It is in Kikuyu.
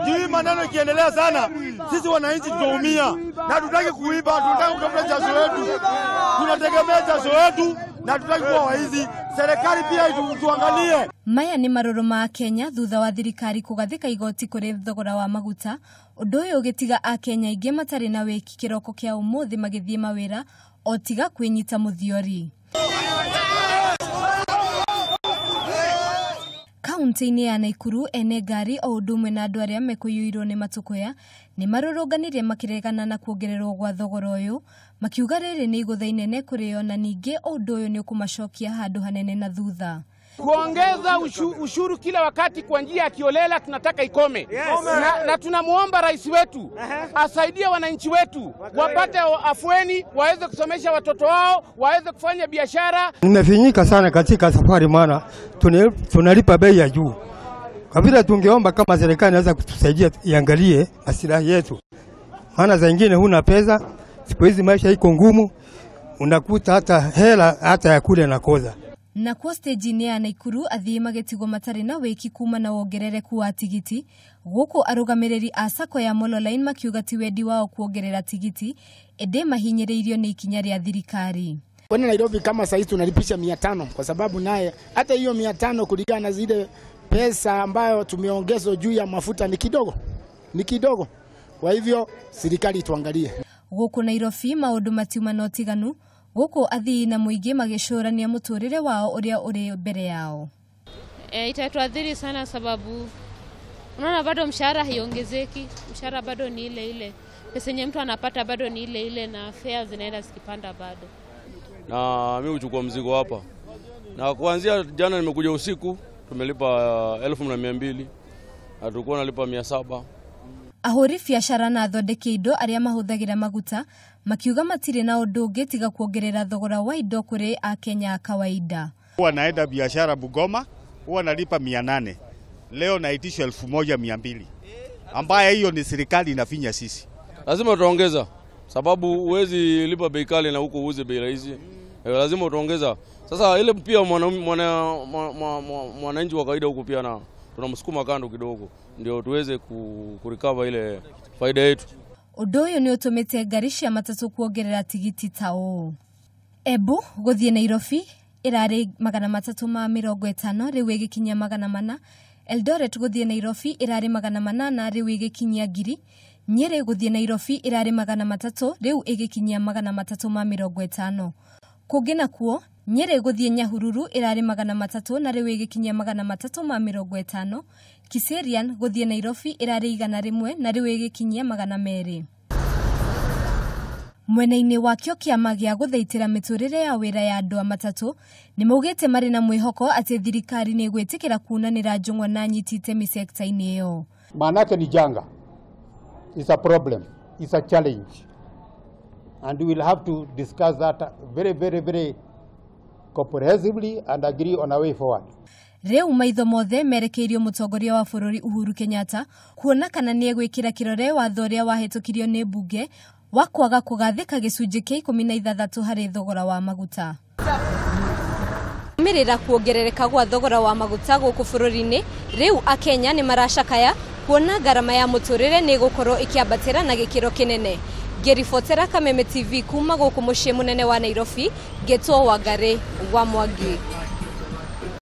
Hii maneno ikiendelea sana, sisi wananchi tutaumia. Na hatutaki kuiba, tunataka kutafuta jasho yetu. Tunategemea jasho yetu na hatutaki kuwa waizi. Serikali pia ituangalie. Maya nĩ marũrũ ma Kenya thutha wa thirikari kũgathĩka igoti kũrĩ thogora wa maguta, ũndũ ũyũ ũgĩtiga akenya aingĩ matarĩ na wĩki kĩroko kĩa ũmũthĩ magĩthiĩ mawĩra o tiga kwĩnyita mũthiori. Kaunti-inĩ ya Naikuru ene ngari o ũndũ ũmwe na andũ arĩa mekũiyũirwo nĩ matũkũya nĩ marũrũnganire makĩregana na kuongererwo gwa thogora ũyũ, makiuga rĩrĩ nĩ igũtha inene kũrĩ o na ningĩ ũndũ ũyũ nĩ ũkũmacokia handũ hanene na thutha. Kuongeza ushuru kila wakati kwa njia ya kiolela tunataka ikome. Yes. Na tunamuomba rais wetu asaidie wananchi wetu wapate afueni, waweze kusomesha watoto wao, waweze kufanya biashara. Nimefinyika sana katika safari, maana tunalipa bei ya juu. Kwa vile tungeomba kama serikali inaweza kutusaidia iangalie maslahi yetu. Maana zingine huna pesa, siku hizi maisha iko ngumu, unakuta hata hela hata ya kule na koza. Na kuo stage-inĩ ya Naikuru athii magĩtigwo matarĩ na wĩki kuma na wongerereku wa tigiti, gũkũ arũgamĩrĩri a sacco ya Molo Line makiuga ti wendi wao kuongerera tigiti ĩndĩ mahinyĩrĩirio nĩ ikinya rĩa thirikari. Kwani Nairobi kama saizi tunalipisha 500 kwa sababu naye hata hiyo 500 kulingana na zile pesa ambayo tumeongezwa juu ya mafuta ni kidogo. Ni kidogo. Kwa hivyo serikali tuangalie. Gũkũ Nairobi maũndũ matiuma na ũtiganu, gũkũ athii na mũingĩ magĩcũrania mũtũrĩre wao ũrĩa ũrĩ mbere yao. Itatuathiri sana sababu unaona bado mshahara haiongezeki, mshahara bado ni ile ile. Pesa yenye mtu anapata bado ni ile ile na fare zinaenda zikipanda bado. Na mimi huchukua mzigo hapa. Na kuanzia jana nimekuja usiku tumelipa 1200. Na tulikuwa nalipa 700. Ahũri biacara na athondeki indo arĩa mahũthagĩra maguta makiuga matirĩ na ũndũ ũngĩ tiga kuongerera thogora wa indo kũrĩ akenya a kawaida. Huwa naenda biashara Bugoma, huwa nalipa 800. Leo naitishwa 1200. Ambaye hiyo ni serikali inafinya sisi. Lazima tutaongeza sababu huwezi lipa bei kali na huko uuze bei rahisi. Lazima utaongeza. Sasa ile pia mwananchi wa kawaida huko pia na tunamsukuma kando kidogo ndio tuweze kurecover ile faida yetu. Ũndũ ũyũ nĩ ũtũmĩte ngari cia matatũ kuongerera tigiti ta ũũ. Embu gũthiĩ Nairobi ĩrarĩ 350 rĩu ĩgĩkinyia 400. Eldoret gũthiĩ Nairobi ĩrarĩ 800 rĩu ĩgĩkinyia 1000. Nyeri gũthiĩ Nairobi ĩrarĩ 300 rĩu ĩgĩkinyia 350. Kũngĩ nakuo Nyeri gũthiĩ Nyahururu ĩrarĩ 300 na rĩu ĩgĩkinyia 350. Kiserian gũthiĩ Nairobi ĩrarĩ 100 na rĩu ĩgĩkinyia 200. Mwena-inĩ wakĩo kĩama gĩa gũthaitĩra mĩtũrĩre ya wĩra ya andũ a matatũ nĩ maugĩte marĩ na mwĩhoko atĩ thirikari nĩ ĩgwĩtĩkĩra kunanĩra njũng'wa na anyiti itemi sekta-inĩ ĩyo. Maanake ni janga. It's a problem. It's a challenge. And we will have to discuss that very, very, very comprehensively and agree on a way forward. Rĩu maitho mothe merekeirio mũtongoria wa bũrũri Uhuru Kenyatta kuona kana nĩ egwĩkĩra kĩrore watho ũrĩa wahĩtũkirio nĩ mbunge wa kwaga kũgathĩka gĩcunjĩ kĩa 16 harĩ thogora wa maguta. Mĩrĩra kuongerereka gwa thogora wa maguta gũkũ bũrũri-inĩ, rĩu akenya nĩ maracakaya kuona ngarama ya mũtũrĩre nĩ ĩgũkorwo ĩkĩambatĩra na gĩkĩro kĩnene. Ngĩribotera Kameme TV kuma gũkũ mũciĩ mũnene wa Nairobi, ngetwo Wangari wa Mwangi.